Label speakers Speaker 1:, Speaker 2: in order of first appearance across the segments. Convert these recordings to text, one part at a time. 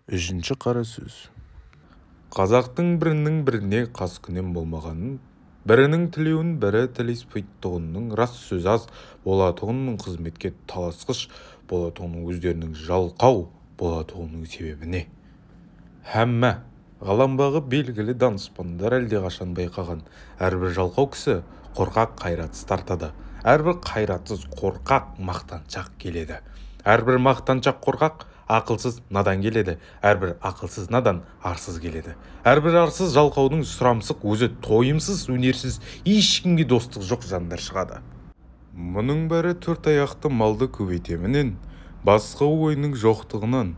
Speaker 1: Үшінші қара сөз. Қазақтың бірінің біріне қаскүнем болмағанын, бірінің тілеуін бірі тілеспейтұғынның, рас сөз аз болатұғынның, қызметке таласқыш болатұғынның, өздерінің жалқау болатұғынның себебі не? Һәммә ғаламдағы белгілі данышпандар әлдеқашан байқаған: әрбір жалқау кісі қорқақ, қайратсыз тартады. Әрбір қайратсыз, қорқақ мақтаншақ келеді. Әрбір мақтаншақ, қорқақ ақылсыз, надан келеді. Әрбір ақылсыз, надан арсыз келеді. Әрбір арсыз жалқаудың сұрамсық, өзі тойымсыз, өнерсіз, ешкімге достық жоқ жандар шығады. Мұның бәрі төрт аяқты малды көбейтемінен басқа ойының жоқтығынан.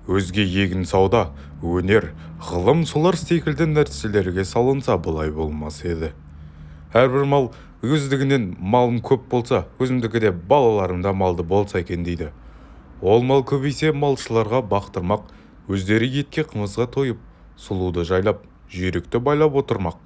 Speaker 1: Өзге егін, сауда, өнер, ғылым, солар секілді нәрселерге салынса, бұлай болмас еді. Әрбір мал өздігінен малым көп болса, өзімдікі де, балаларым да малды болса екен дейді. Ол мал көбейсе, малшыларға бақтырмақ, өздері етке, қымызға тойып, сұлуды жайлап, жүйрікті байлап отырмақ.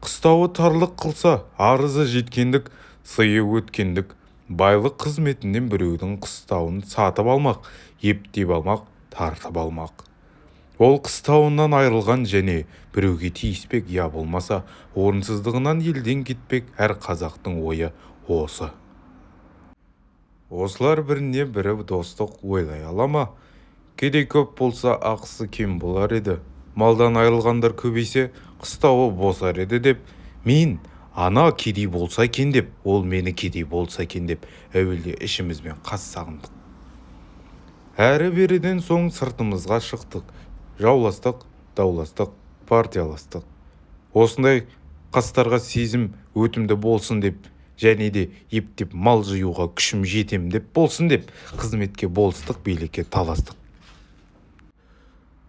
Speaker 1: Қыстауы тарлық қылса, арызы жеткендік, сыйы өткендік, байлық қызметінен біреудің қыстауын сатып алмақ, ептеп алмақ, тартып алмақ. Ол қыстауынан айырылған және біреуге тиіспек, я болмаса орынсыздығынан елден кетпек. Әр қазақтың ойы осы. Осылар біріне бірі достық ойлай ала ма? Кедей көп болса, ақысы кем болар еді. Малдан айырылғандар көбейсе, қыстауы босар еді деп, мен ана кедей болса екен деп, ол мені кедей болса екен деп, әуелде ішімізбен қас сағындық. Әрі-беріден соң сыртымызға шықтық, жауластық, дауластық, партияластық. Осындай қастарға сезім өтімді болсын деп, және де ептеп мал жиюға күшім жетем деп болсын деп, қызметке, болыстық билікке таластық.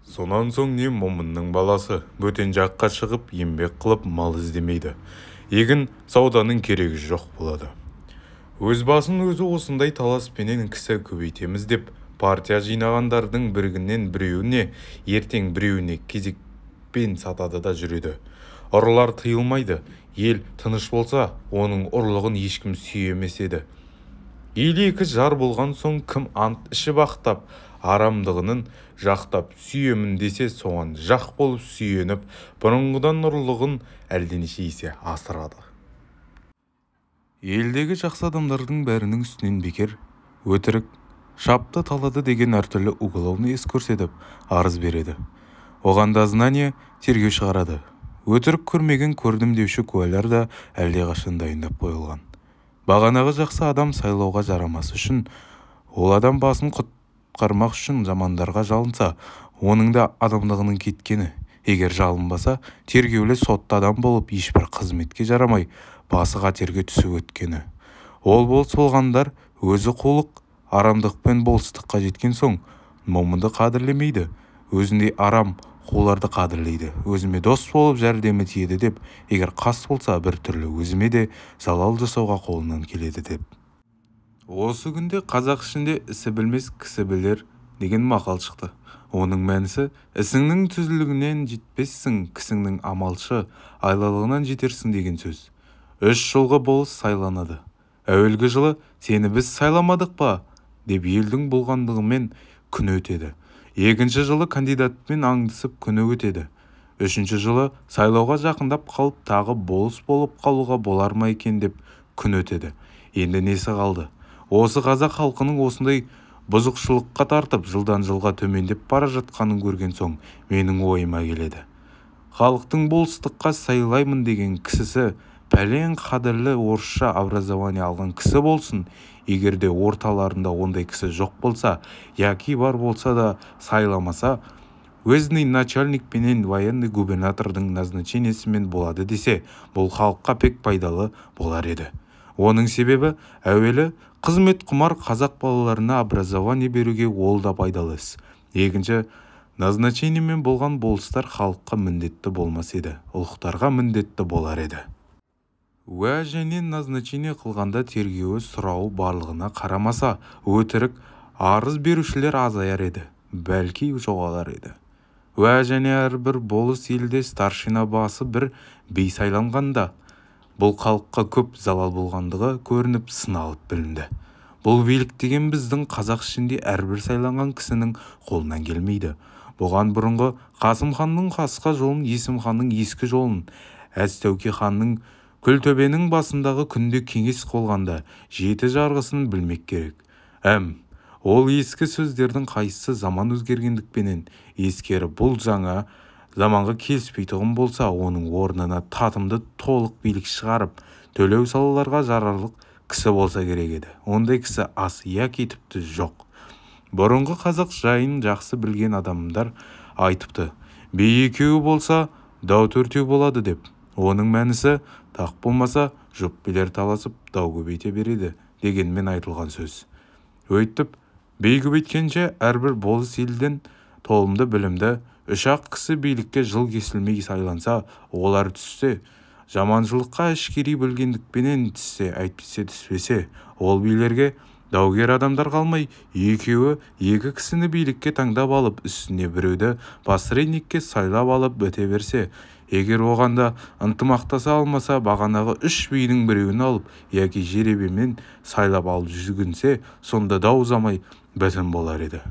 Speaker 1: Сонан соң не момынның баласы бөтен жаққа шығып еңбек қылып мал іздемейді. Егін, сауданың керегі жоқ болады. Өз басын өзі осындай таласпенен кісі көбейтеміз деп партия жинағандардың бірігінен біреуіне, ертең біреуіне кезекпен сатады да жүреді. Ұрылар тыйылмайды. Ел тыныш болса, оның ұрлығын ешкім сүйемес еді. Ел екі жар болған соң, кім ант ішіп ақтап, арамдығының жақтап сүйемін десе, соған жақ болып сүйеніп, бұрынғыдан ұрлығын әлденеше есе асырады. Елдегі жақсы адамдардың бәрінің үстінен бекер, өтірік, шапты, талады деген әртүрлі уголовный іс көрсетіп, арыз береді. Оған дознание, тергеу шығарады. Өтірік көрмеген, көрдім деуші куәлар да әлдеқашан дайындап қойылған. Бағанағы жақсы адам сайлауға жарамас үшін, ол адам басын құтқармақ үшін жамандарға жалынса, оның да адамдығының кеткені. Егер жалынбаса, тергеулі, сотты адам болып, ешбір қызметке жарамай, басы қатерге түсіп өткені. Ол болыс болғандар өзі қулық, арамдықпен болыстыққа жеткен соң, момынды қадірлемейді, өзіндей арам, қуларды қадірлейді. Өзіме дос болып жәрдемі тиеді деп, егер қас болса, бір түрлі өзіме де залал жасауға қолынан келеді деп. Осы күнде қазақ ішінде «ісі білмес, кісі білер» деген мақал шықты. Оның мәнісі: ісіңнің түзулігінен жетпессің, кісіңнің амалшы, айлалығынан жетерсің деген сөз. 3 жылғы болыс сайланады. Әуелгі жылы «сені біз сайламадық па?» деп елдің болғандығымен күні өтеді. Екінші жылы кандидатпен аңдысып күні өтеді. Үшінші жылы сайлауға жақындап қалып, тағы болыс болып қалуға болар ма екен деп күн өтеді. Енді несі қалды? Осы қазақ халқының осындай бұзықшылыққа тартып, жылдан жылға төмендеп бара жатқанын көрген соң, менің ойыма келеді. Халықтың болыстыққа сайлаймын деген кісісі пәлен қадірлі орысша образование алған кісі болсын. Егер де орталарында ондай кісі жоқ болса, яки бар болса да сайламаса, уездный начальник пенен военный губернатордың назначениесімен болады десе, бұл халыққа пек пайдалы болар еді. Оның себебі, әуелі, қызмет құмар қазақ балаларына образование беруге ол да пайдалы іс. Екінші, назначениемен болған болыстар халыққа міндетті болмас еді, ұлықтарға міндетті болар еді. Уә және назначение қылғанда тергеуі, сұрауы барлығына қарамаса, өтірік арыз берушілер азаяр еді, бәлки жоғалар еді. Уә және әрбір болыс елде старшина басы бір би сайланғанда, бұл халыққа көп залал болғандығы көрініп, сыналып білінді. Бұл билік деген біздің қазақ ішінде әрбір сайланған кісінің қолынан келмейді. Бұған бұрынғы Қасым ханның қасқа жолын, Есім ханның ескі жолын, Әз Тәуке ханның Күлтөбенің басындағы күнде кеңес қылғанда жеті жарғысын білмек керек. Ол ескі сөздердің қайсысы заман өзгергендікпенен ескеріп бұл жаңа заманға келіспейтұғын болса, оның орнына татымды толық билік шығарып, төлеу салаларға жарарлық кісі болса керек еді. Ондай кісі аз, яки тіпті жоқ. Бұрынғы қазақ жайын жақсы білген адамдар айтыпты: би екеуі болса, дау төртеу болады деп. Оның мәнісі тақ болмаса, жұп билер таласып дау көбейте береді дегенмен айтылған сөз. Өйтіп би көбейткенше әрбір болыс елден толымды білімді үш-ақ кісі билікке жыл кесілмей сайланса, олар түссе жаманшылыққа әшкерей білгендікпенен түссе, әйтпесе түспесе, ол билерге даугер адамдар қалмай, екеуі екі кісіні билікке таңдап алып, үстіне біреуді посредникке сайлап алып біте берсе, егер оған да ынтымақтаса алмаса, бағанағы үш бидің біреуін алып, яки жеребемен сайлап алып жүгінсе, сонда дау ұзамай бітім болар еді.